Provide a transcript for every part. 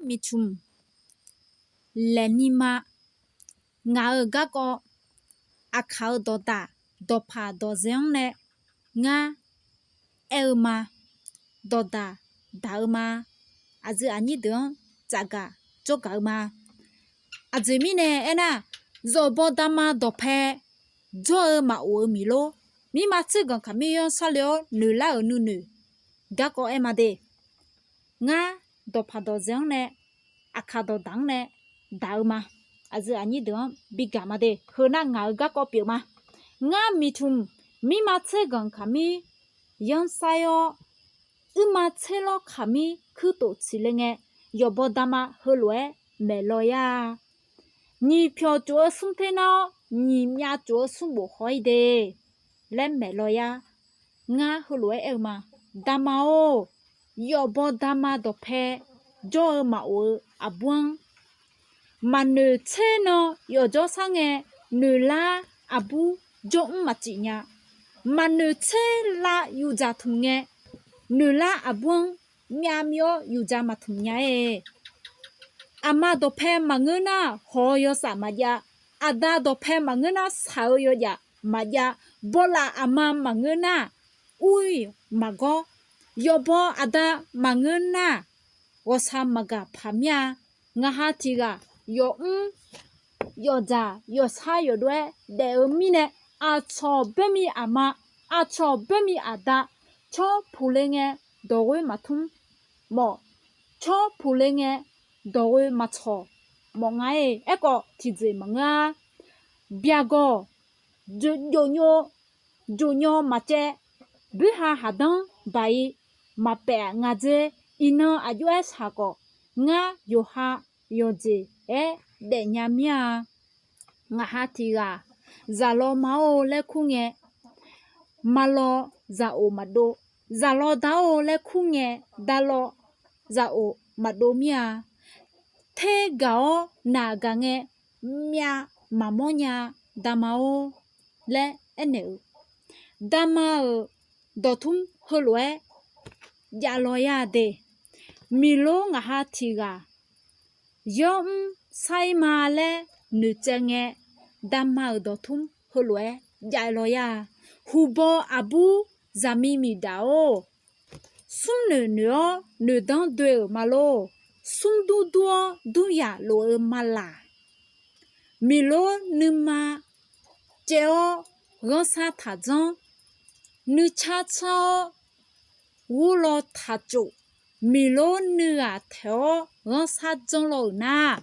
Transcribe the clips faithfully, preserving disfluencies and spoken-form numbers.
miqtmq laeqni ma. Ngaq-euq garkawv Aqkaq-euq dawqdaq dawqpaq dawqzae-anr nae ngar aer-eu ma. Dawqdaq daq-eu ma. Aqdui aqnyir deuq-anr tsafgaq jawrgaq-eu ma. Aqjeq mirnae aernar, zawqbaw dama dawqpae jawr-eu maqof-eu miqlor, mirma tser ganq kaqmir yanr sarle-awr noeqlar-euq nuinoeq garkawv aer ma de. Ngar dawqpaq dawqzae-anr nae, Aqkaq dawqdaq-anr nae daq-eu ma. Aqdui aqnyir deuq-anr bigaq ma de. Heu nar ngaq-euq garkawv pyeuf ma. Ngar miqtmq mirma tser ganq kaqmir yanr sar-awr, uirma tser lawr kaqmir kuirtof tsiqle ngae, yawqbaw dama heulof-aer maeqlaw yar. Nyiq pyawq tsof-eu smr ter nar-awr, nyiq myav tsof-eu smrbof haw-ir de laer maeqlaw yar. Ngar heulof-aer aer-eu ma. Dama-or, yawqbaw dama dawqpae jawr-eu maqof-eu aqbur-anr, maqnoeq tser nan yawqjawr sar ngae, noeqlar aqbur jawr mr maqcif nya. Maqnoeq tser lav yufdzaq tmq ngae, noeqlar aqbur-anr myav myav-awr yufdzaq maqtmq nya-aer. Aqma dawqpae maqngeur nar, haw-eu yawsaf maqjav. Aqda dawqpae maqngeur nar, shaq-eu yawjaf maqjav. Bawlaf aqma maqngeur nar, ur-iq maqgawr. Yawqbaw aqda maqngeur nar, ghawqshaq maqgaq paq mir-a. Ngaqha tiq ghaq yawmr yawqdzaq yawqshar yawqdov-aer daef-eu mirnae, aqcawq baermi aqma, aqcawq baermi aqda, tsawr puqle ngae dawqghoer maqtmr mawf, tsawr puqle ngae dawqghoer maqtsawq mawf nga-aer. Aerkhawf tiqjeq maqngeur-a. Byaqgawq, jofnyov, jofnyov maqcaev, boerha haqdanr baq-ir maqpaef nga dzer. Iqnan aqjox-aer shaq khawf, ngar yawqha yawqjeq-aer daefnya mir-a. Ngaqha tiq ghaq zaqlaw ma-or laer kur ngae, maqlaw zaqoq maqdov. Zaqlaw da-or laer kur ngae, dalaw zaqoq maqdov mir-a. Ter gaq-awr naq gaq ngae, myav maqmawr nya dama-or laer aernaeq-eu. Dama-euq dawqtmr heulof-aer javlaw yar de. Miqlor ngaqha tiq ghaq yawmr sar-ir ma laer noeqtsaev ngae, dama-euq dawqtmr heulof-aer javlaw yar-a. Huqbaw aqbur zaqmiq miqdaq-or, smrnoeq noeq-awr noeqdanr doe-euq ma lor. Smrdur dur-awr duryaq lof-eu ma laq. Miqlor nuima caev-awr ghanrshar taqdzanr, nuicar tsar-awr ghurlaw taqtsof. Miqlor nuighaq taeq-awr ghanrshar dzanr law-euq nar,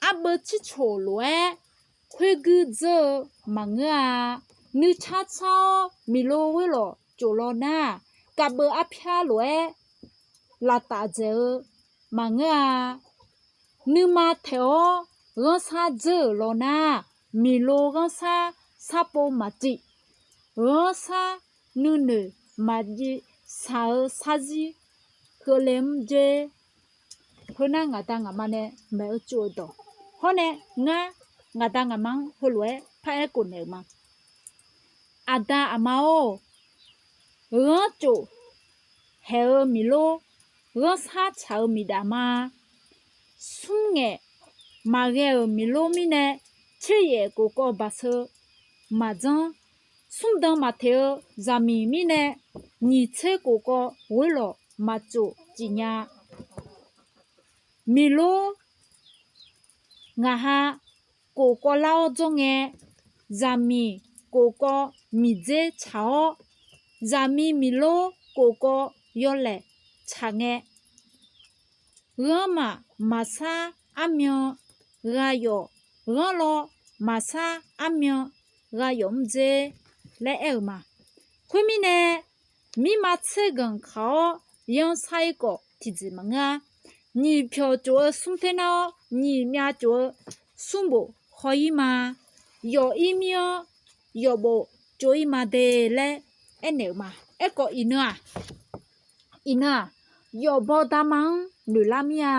arbeuv circoq lof-aer khoerguir dzeur-eu maqngeur-a. Nuicar tsar-awr miqlor ghoerlawq tsof law nar, kavbeuv arpyar lof-aer laqtaf dzaeq-eu maqngeur-a. Nuima taeq-awr ghanrshar dzeur-euq law nar, miqlor ghanrshar sarpov maqtiv, ghanrshar nuinoeq maqjiv shaq-eu sharzir keuvle mr dzer. Khoernar ngaqda ngaqma nae maeq-eu tsov-eu dawq hawr nae ngar ngaqda ngaqma-anr heulof-aer paraer khofnaeq-euq ma. Aqda aqma-or, ghanrtsof haeq-eu miqlor, ghanrshar tsaq-eu miqdaq ma. Smr ngaef maqghae-euq miqlor mirnae, tseryaef kofkawv baqseu maqdzanr. Smrdan maqteq-eu zaqmiq mirnae, nyiq tser kofkawv ghoerlawq maqtsof cifnya. Miqlor ngaqha kofkawv lar-awr dzawr ngae, zaqmiq kofkawv miqdzer tsaq-awr, zaqmiq miqlor kofkawv yawlaeq tsaq ngae, ghanrmaf maqsar armyan ghaq yawf, ghanrlaw maqsar armyan ghaq yawf mr dzer laer aer-euq ma. Khoermirnae, mirma tser ganq kaq-awr yanr sar-ir khawf tiqjeq maqngeur-a. Nyiq pyawq tsof-eu smr ter nar-awr, nyiq myav tsof-eu smrbof haw-ir ma. Yawf-ir mir-anr yawqbof tsov-ir ma de laer aernaeq-euq ma. Aerkhawf iqnan-aq, iqnan-aq, yawqbaw dama-anr noeqlar mir-a.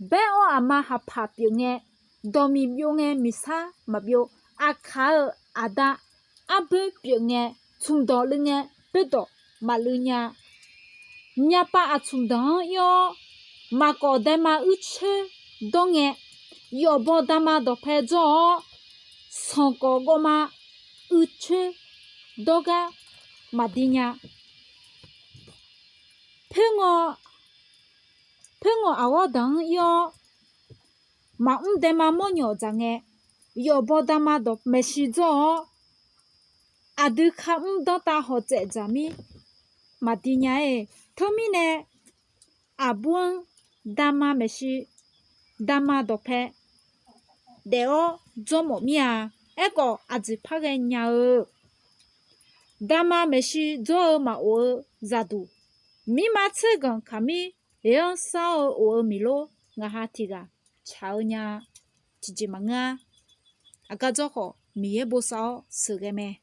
Baer-awr aqma haqpaq pyeuf ngae, dawqmiq byov ngae miqsar maqbyov. Aqkaq-euq aqda arboer pyeuf ngae, tsmqdawq luiv ngae, boerdawq maqluiv nya. Myavpav aqtsmq danq-anr ir-awr, Maqkawf dama uircoer dawr ngae, yawfbaw dama dawqpae dzawr-awr, sanqkawf gawvma uircoer dawr gar maqdir nya. Poer ngawq, poer ngawq aqghawr daq-anr ir-awr, maqmr daema mawrnyawq dzaq ngae, yawfbaw dama dawq maeqshi dzawr-awr, aqdui kamr danrtav hawq tsaef dzaq mir maqdir nya-aer, teumirnae aqbur-anr dama maeqshi, dama dawqpae daef-awr dzawrmawf mir-a. Aerkhawf, aqjeq par ghae nya-eu dama maeqshi dzawr-eu maqof-eu zaqduq, mirma tser ganq kaqmir oeq-anr sar-eu of-eu miqlor, ngaq ha tiq ghaq tsaq-eu nya. Tiqjeq maqngeur-ar. Aqgar dzawr khawf, Miqyaer bosav-awr sheuqghae mae.